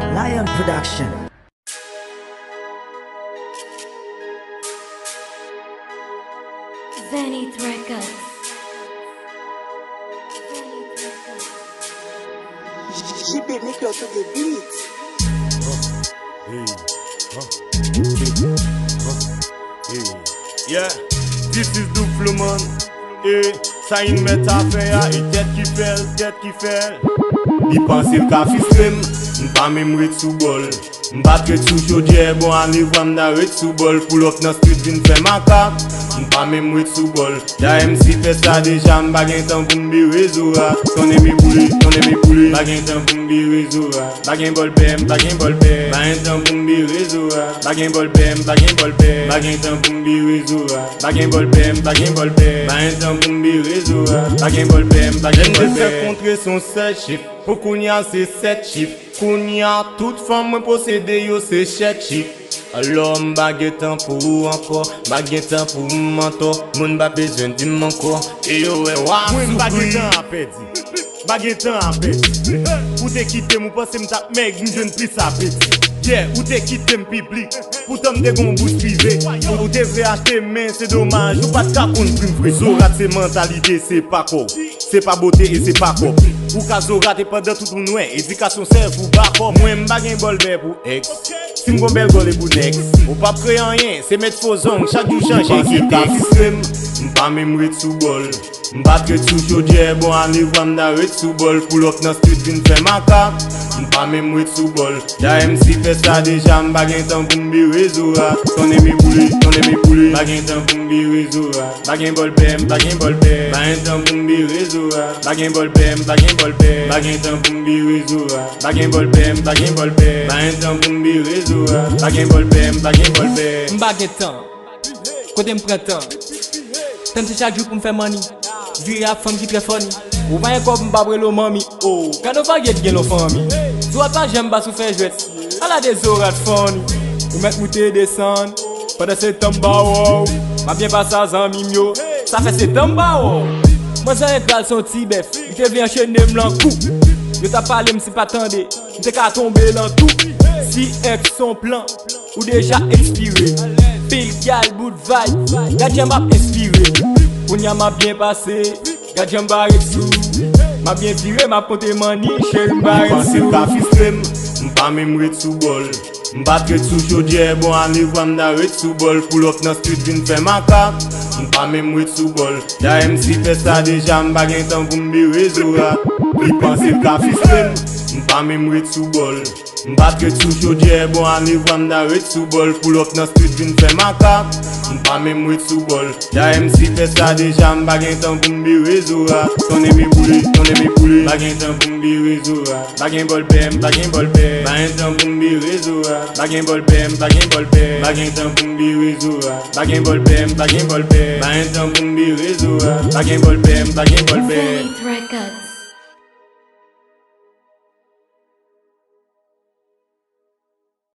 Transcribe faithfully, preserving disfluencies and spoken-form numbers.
Lion Production. Zenith Records. Zenith Records. J P Maker to the beat. Yeah, this is Doug Flowman. E sa yn mèt a fè a, e tèt ki fè l, tèt ki fè l. Li panse l ka fistre m, m pa menm ret sou bòl. M pa t ret sou chodyè, bon ale vwa m ta ret sou bòl. Pull up nan street vin fè makak, m pa menm ret sou bòl. Dayè m si fè sa deja, m pa gen tan pou m bere zora. Ton enmi boule, ton enmi boule, pa gen tan pou m bere zora. Pa gen bòl pè, m pa gen bòl pè, pa gen tan pou m bere zora. Pa gen bòl pè, m pa gen bòl pè, pa gen tan pou m bere zora. Pa gen bòl pè, m pa gen bòl pè, pa gen tan pou m bere zora. Pa gen bòl pè, m pa gen bòl pè. Lè m te fè kontre se yon sèl chif, pou kounya se sèt chif. Kounya tout fanm mwen posede yo se chèt chif. Alò m pa gen tan pou ou ankò, m pa gen tan pou m antò. Moun pa bezwen di m ankò, e yo wè w ap soufri. Mwen m pa gen tan a pèdi. Pa gen tan a pèdi. Ou te kite m, ou panse m t ap mèg, m jwenn plis apeti. Yeah, ou te kite m piblik, poutan m te gon bous prive. Ou te vle achte men se domaj, ou pa t ka konn pri m vre. Zorat se mantalite, se pa kò w. Se pa bote e se pa kòb. Ou ka zorat e pandan tout moun wè, edikasyon sèvi w bakò. Mwen m pa gen bòl bè pou èks. Si m gon bèl gòl e pou nèks. Ou p ap kreye anyen, se met fo zong, chak jou chanje kite. M pa menm ret sou bòl. M pa t ret sou chodyè, bon ale vwa m ta ret sou bòl. Pull up nan street vin fè makak, m pa menm ret sou bòl. Dayè m si fè sa deja, m pa gen tan pou m bere zora. Ton enmi boule, ton enmi boule, pa gen tan pou m bere zora. Pa gen bòl pè, m pa gen bòl pè, pa gen tan pou m bere zora. Pa gen bòl pè, m pa gen bòl pè, pa gen tan pou m bere zora. Pa gen bòl pè, m pa gen bòl pè, pa gen tan pou m bere zora. Pa gen bòl pè, m pa gen bòl pè. M pa gen tan. Kote m pran tan? Tan se chak jou pou m fè money. Vire ak fanm ki trè funny. Ou pa gen kòb, m p ap rele w manmi. Oh, gad yon varye t gen lon fanmi. Zorat pa janm ba sou fè jwèt. Ala de zorat funny. Ou mèt moute desann. Pandan se tan m ba w. M ap byen pase a zanmi m yo. Sa fè se tan m ba w. Mwen zanyen pral se yon ti bèf. Li te vle anchene m lan kou. Yo t ap pale m si m pa tande. M te ka tonbe lan tou. Si èks se yon plan, ou deja ekspire. Pil gyal, bout vibe, gad jan m ap enspire. Kounya m ap byen pase, gad jan m pa ret sou. M ap byen vire, m ap konte money, cheri m pa ret sou. Li panse l ka fistre m, m pa menm ret sou bòl. M pa t ret sou chodyè, bon ale vwa m ta ret sou bòl. Pull up nan street vin fè makak, m pa menm ret sou bòl. Dayè m si fè sa deja, m pa gen tan pou m bere zora. Li panse l ka fistre m, m pa menm ret sou bòl. M pa t ret sou chodyè, bon ale vwa m ta ret sou bòl. Pull up nan street vin fè makak, m pa menm ret sou bòl. Dayè m si fè sa deja, m pa gen tan pou m bere zora. Ton enmi boule, ton enmi boule, pa gen tan pou m bere zora. Pa gen bòl pè, m pa gen bòl pè, pa gen tan pou m bere zora. Pa gen bòl pè, m pa gen bòl pè, pa gen tan pou m bere zora. Pa gen bòl pè, m pa gen bòl pè, pa gen tan pou m bere zora. Pa gen bòl pè, m pa gen bòl pè. Zenith Records.